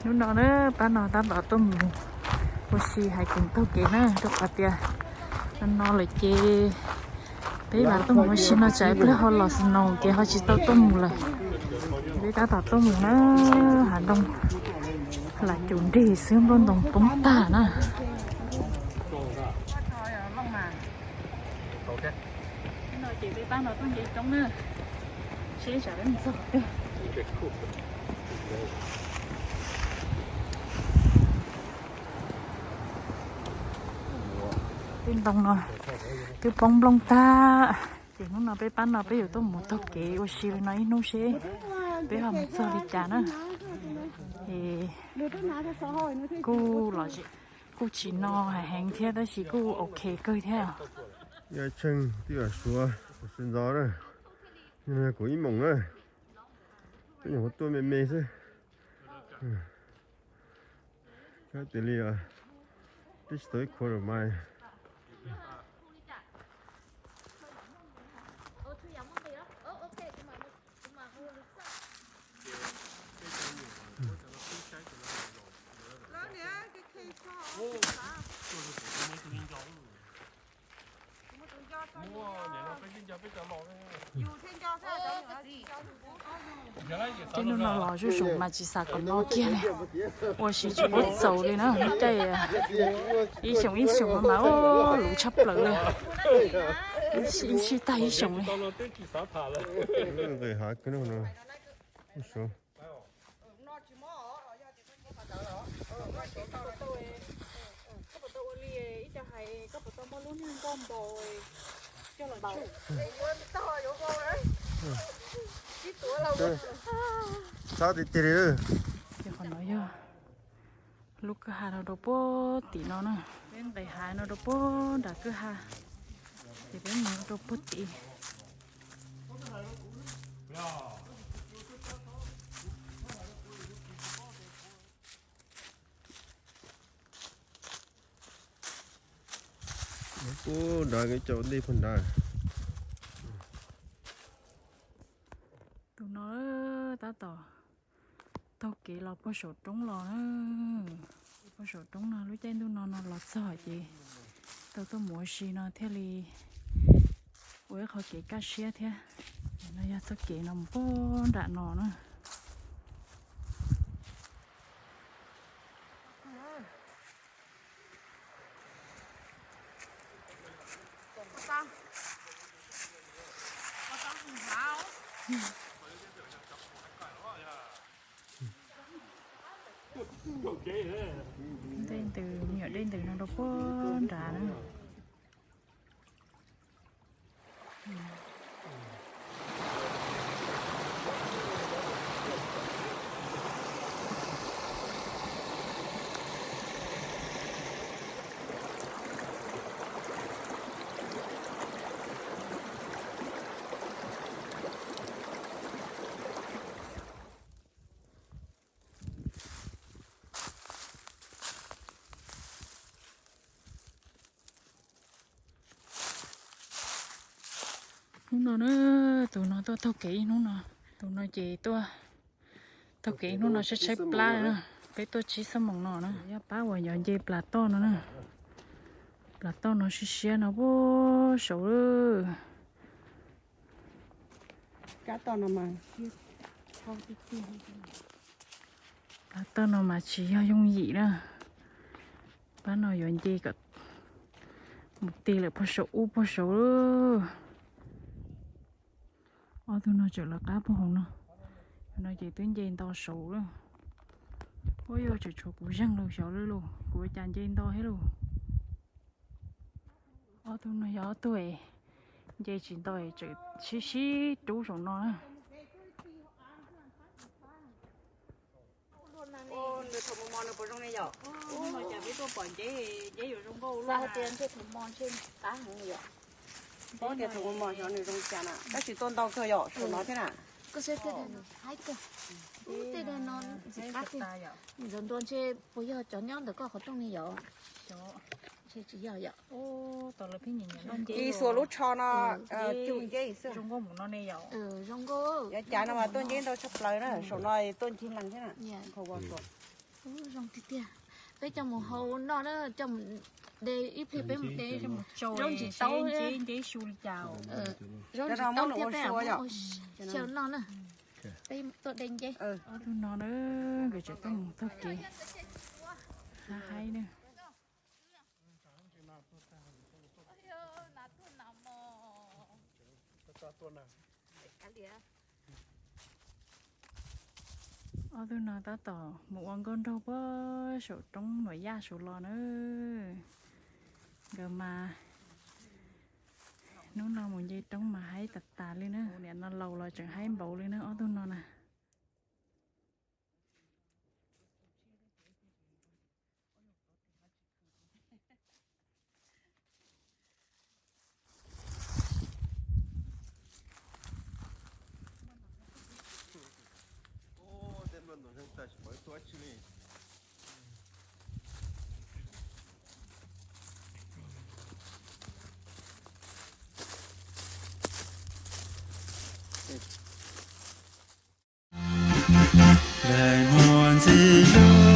Hnub no na, pab no tab tom tuaj mus ua si hais tias taug kev na, rau qhov tias no no lawm ces peb mam tuaj mus ua si no tsam ib pliag ho los snow ces ho tsis tau tuaj mus lawm. Peb tab tom tuaj mus na, hav nroog lam cum nrig xwb nplooj ntoos poob tag na. No ces peb pab no tuaj nce roob na, seb tsam peb mus txog qhov twg. Tej ntoo no twb poob nplooj tag, ces hnub no peb pab no peb yuav tuaj mus taug kev ua si li no ib hnub seb peb ho mus txog li cas na. Es kuj los kuj tsis no hais heev thiab tab sis kuj ok kawg thiab. Yaj Tsheej twb yog Suav sawv ntxov na, kuv ib moos na, peb nyuam qhuav tuaj me me xwb. Kab tias li peb tsis tau ib qho mas. Tej hnub no los zuj zus mas tsis xav kom no kiag li, ua si tsis pub txaus li na, lub caij ib xyoos ib xyoos no mas ua luv tshaj plaws li, ib sij tag ib xyoos li. Xav tiag tiag li. Ces qhov no yog lub kwj ha no rau puag tim no na. Peb nqes hav no rau puag nram kwj ha, ces peb mus rau puag tim. Puag nrad, cov ntej puag nrad. Tus no tab tom taug kev los puag saum roob los na. Puag saum roob no lub caij ntuj no no los txog ces tau tuaj mus ua si no thiaj li ua ib qho kev kaj siab thiab. No yog txoj kev no mus puag nram no na. Dej ntws, me nyuam dej ntws no rau puag nrad na. Hnub no na, tus no tuaj taug kev ib hnub no, tus no ces tuaj taug kev ib hnub no tshaib tshaib plab na. Peb tuaj tsib xuab moos no na, yog pab uas yuav nce plas toj no na. Plas toj no siab siab no puag saud lawm. Plas toj no mas tsis yog yooj yim na. Pab no yuav nce kom mus ti lawm puag saum ub puag saud lawm. Ob tug no tseem lawv qab puag hauv no. No ces twb nce nto saud lawm. Ua yog tseem tshuav kuv zeeg los xyov lawm los kuv ua cas nce nto thiab los. Ob tug no yog ob tug nce tsis nto tseem sib sib rub saum no na. Nws thaum mos mos nws puas zoo ne yom? Cas peb tuaj pom nceb, nceb yuav zoo nkauj luaj tias ntshe thaum mos ntshe qab heev yom. Paub tias thaum mos mos xyov nws zoo cas na, tab sis tuaj ntau kawg yom, saum no thiab na. Koj saib tej daim no, haib kawg. Ub, tej daim no ntxim qab tiag. Ntxawm nrua ntshe puas yog cov nyob ntawm koj qhov rooj ne yom? Ntshe tsis yog yom. Ci xuas lub tsho no, cug nceb xwb. Zoo nkauj. Yog cas no mas tuaj nceb ntau tshaj plaws na, saum no tuaj ncig neeg thiab na. Kho ua saum. Ub, zoo tiag tiag. Peb coj mus hau noj na, coj mus de ib pliag peb mus de zaub ntsis taub, zaub ntsis taub thiab peb mus xyaw noj na. Peb tuaj de nceb. Ob tug no na, nkawd tseem tuaj mus taug kev haib haib na. Ob tug no tab tom mus ua nkauj nraug puag saum roob Nuam Yaj saud los na. Nkawd mas hnub no mus nce roob mas haib tas tas li na. Niam no laus los tseem haib npaum li na ob tug no na. Lawv muaj ntxim hlub